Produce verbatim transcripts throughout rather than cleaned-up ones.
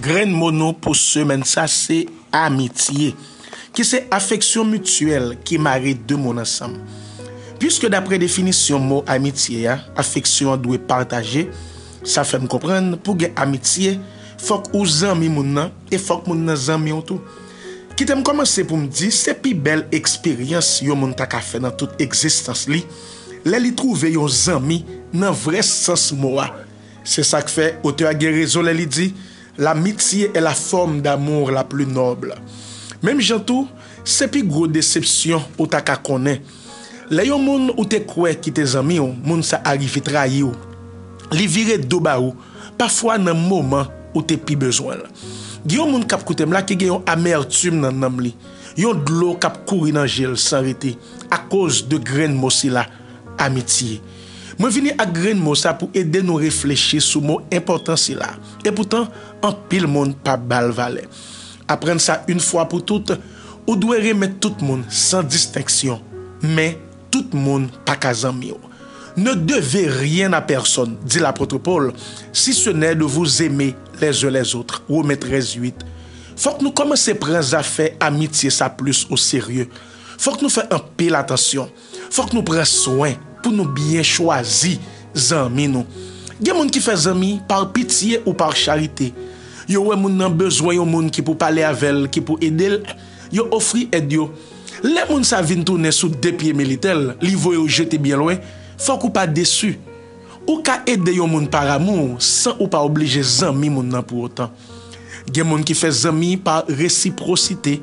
Grenn mo nou pou semèn sa se amitye, ki se afeksyon mityèl ki mare de moun ansanm. Piske dapre definisyon mo amitye a, afeksyon an dwe pataje, sa fè m konprann pou gen amitye, fòk ou zanmi moun nan e fòk moun nan zanmi w tou. Kite m kòmanse pou m di se pi bèl eksperyans yon moun ta ka fè nan tout egzistans li, lè li twouve yon zanmi nan vrè sans mo a. Se sa k fè otè a gen rezon lè li di, l'amitié est la forme d'amour la plus noble. Menm jan tou, se pi gwo desepsyon ou ta ka konnen. Lè yon moun ou te kwè ki te zanmi w, moun sa a rive trayi w, li vire do ba ou, pafwa nan moman ou te pi bezwen l. Gen yon moun k ap koute m la ki gen yon amètim nan nanm li, yon dlo k ap kouri nan je l san rete, akoz de grenn mo sila, amitye. Mwen vini ak grenn mo sa pou ede nou reflechi sou mo enpòtan sila. Epoutan, anpil moun pa ba l valè. Aprann sa yon fwa pou tout, ou dwe renmen tout moun san distenksyon, men tout moun pa ka zanmi w. Ne devez rien à personne, di lapot Pòl, si ce n'est de vous aimer les uns les autres. Women trèz uit. Fòk nou kòmanse pran zafè amitye sa plis o serye. Fòk nou fè anpil atansyon. Fòk nou pran swen pou nou byen chwazi zanmi nou. Gen moun ki fè zanmi pa pitye ou pa charite. Yo wè moun nan bezwen yon moun ki pou pale avè l, ki pou ede l, yo ofri èd yo. Lè moun sa vin tounen sou de pye militè l, li voye w jete byen lwen, fòk ou pa desi. Ou ka ede yon moun pa amou san ou pa oblije zanmi moun nan pou otan. Gen moun ki fè zanmi pa resipwosite.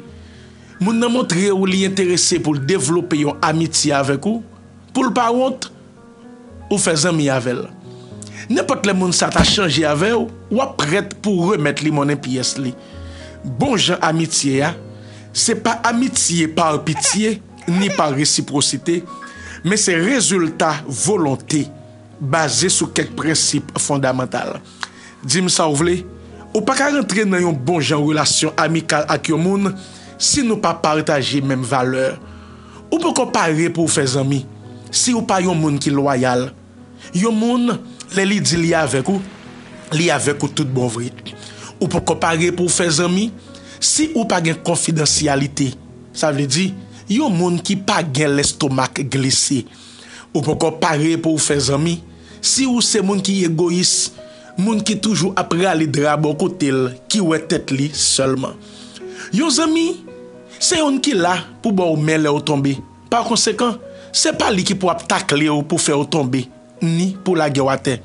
Moun nan montre w li enterese pou l devlope yon amitye avèk ou, pou l pa wont, ou fè zanmi avè l. Nenpòt lè moun sa ta chanje avè w, w ap prèt pou w remèt li monnen pyès li. Bon jan amitye a, se pa amitye pa pitye, ni pa resipwosite, men se rezilta volonte baze sou kèk prensip fondamantal. Di m sa w vle, ou pa ka rantre nan yon bon jan relasyon amikal ak yon moun si nou pa pataje menm valè. Ou poko pare pou w fè zanmi si w pa yon moun ki lwayal. Yon moun, lè li di li avèk ou, li avèk ou tout bon vre. Ou poko pare pou w fè zanmi si ou pa gen konfidansyalite. Sa vle di, yon moun ki pa gen lestomak glise. Ou poko pare pou w fè zanmi si ou se moun ki egoyis, moun ki toujou ap rale dra bò kote l, ki wè tèt li sèlman. Yon zanmi, se youn ki la pou ba w men lè w tonbe. Pa konsekan, se pa li ki pou ap takle w pou fè w tonbe, ni pou lage w atè.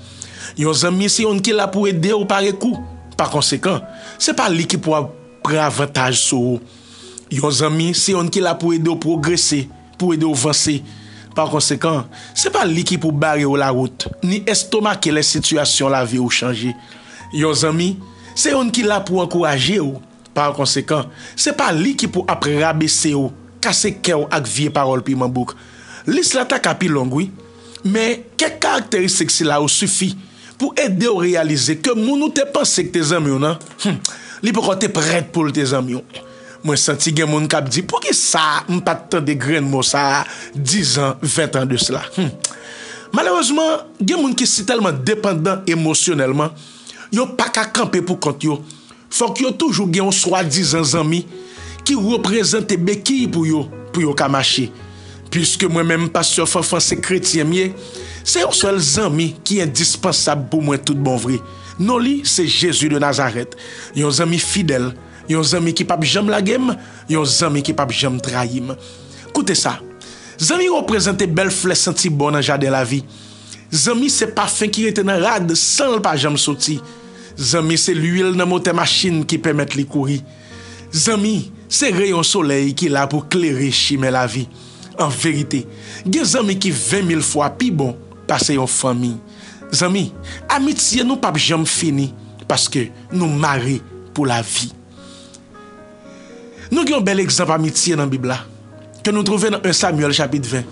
Yon zanmi se youn ki la pou ede w pare kou. Pa konsekan, se pa li ki pou ap pran avantaj sou ou. Yon zanmi se youn ki la pou ede w pwogrese, pou ede w vanse. Pa konsekan, se pa li ki pou bare w lawout, ni estomake lè sitiyasyon lavi w chanje. Yon zanmi se youn ki la pou ankouraje w. Pa konsekan, se pa li ki pou ap rabese w, kase kè w ak vye pawòl piman bouk. Lis la ta ka pi long, wi. Men, kèk karakteristik sila yo sifi pou ede w reyalize ke moun ou te panse ki te zanmi w nan, hmm, li poko te prèt pou l te zanmi w. Mwen santi gen moun k ap di, poukisa m pa t tande grenn mo sa a dizan, ventan de sila? Hmm. Malerezman, gen moun ki sitèlman depandan emosyonèlman, yo pa ka kanpe pou kont yo. Fòk yo toujou gen yon swadizan zanmi ki reprezante bekiy pou yo, pou yo ka mache. Piske mwen menm, Pastè Fanfan, se kretyen m ye, se yon sèl zanmi ki endispansab pou mwen tout bon vre. Non li, se Jezi de Nazarèt. Yon zanmi fidèl, yon zanmi ki p ap janm lage m, yon zanmi ki p ap janm trayi m. Koute sa, zanmi reprezante bèl flè santi bon nan jaden lavi. Zanmi se pafen ki rete nan rad san l pa janm soti. Zanmi se lwil nan motè machin ki pèmèt li kouri. Zanmi se reyon solèy ki la pou klere chimen lavi. An verite, gen zanmi ki ven mil fwa pi bon pase yon fanmi. Zanmi, amitye nou p ap janm fini paske nou mare pou lavi. Nou gen yon bèl egzanp amitye nan Bib la, ke nou twouve nan en Samyèl chapit ven.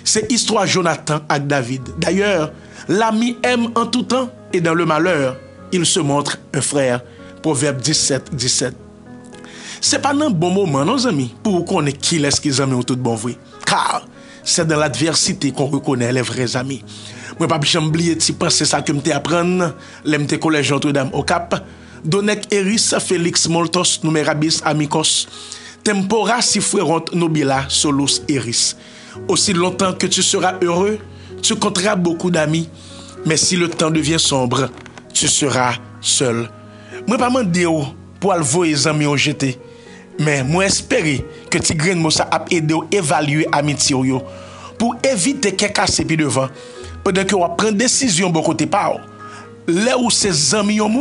Se istwa Jonatan ak David. Dayè, l'ami aime en tout temps et dans le malheur, il se montre un frère. Pwovèb disèt disèt. Se pa nan bon moman non, zanmi, pou ou konnen kilès ki zanmi w tout bon vre. Car c'est dans l'adversité qu'on reconnaît les vrais amis. Mwen p ap janm bliye ti panse sa ke m te aprann lè m te kolèj Notre-Dame au Cap. Donec eris, felix moltos numerabis amicos, tempora si fuerunt nobila solus eris. Aussi longtemps que tu seras heureux, tu compteras beaucoup d'amis, mais si le temps devient sombre, tu seras seul. Mwen pa mande w pou al voye zanmi w jete, men mwen espere ke ti grenn mo sa ap ede w evalye amitye w yo pou evite kè kase pi devan, pandan ke w ap pran desizyon bò kote pa w. Lè ou se zanmi yon moun,